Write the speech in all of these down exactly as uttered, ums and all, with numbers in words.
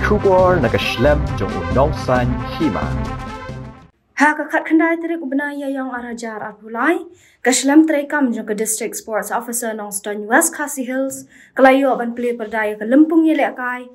Khubor na ka shlem jong u Nongsaiñ Hima. Ha ka khatkhyndai tarik u bnai Ïaïong ar hajar arphew lai, ka shlem treikam jong ka District Sports Officer Nongstoiñ, West Khasi Hills, ka la ïoh ban plie pyrda ïa ka lympung ïalehkai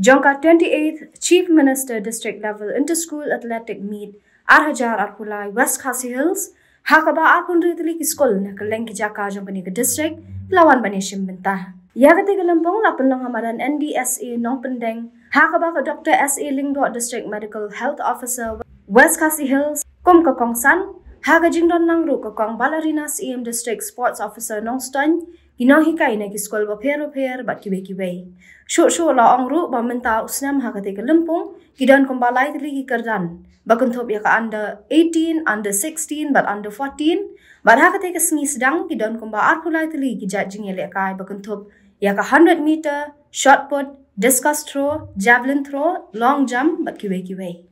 jong ka twenty-eighth Chief Minister District Level Inter-School Athletic Meet ar hajar arphew lai, West Khasi Hills, ha kaba arphew hynriew tylli ki skul na kylleng ki jaka jong kane ka district ki la wan ban ïashim bynta. Ïa katei ka lympung la pynlong ha madan N D S A Nongpyndeng, ha kaba ka Doctor S A Lyngdoh, District Medical Health Officer, West Khasi Hills, kum ka kongsan, ha ka jingdon lang ruh ka Kong Balarina Syiem, District Sports Officer Nongstoiñ, ki nonghikai na ki skul bapher bapher bad kiwei kiwei. Shuh shuh la ong ruh ba mynta u snem ha katei ka lympung ki don kumba lai tylli ki kyrdan, ba kynthup ïa ka under eighteen, under sixteen bad under fourteen. Bad ha katei ka sngi sdang ki don kumba arphew lai tylli ki jait jingïalehkai, ba kynthup ïa ka hundred meter, shot put, discus throw, javelin throw, long jump bad kiwei kiwei.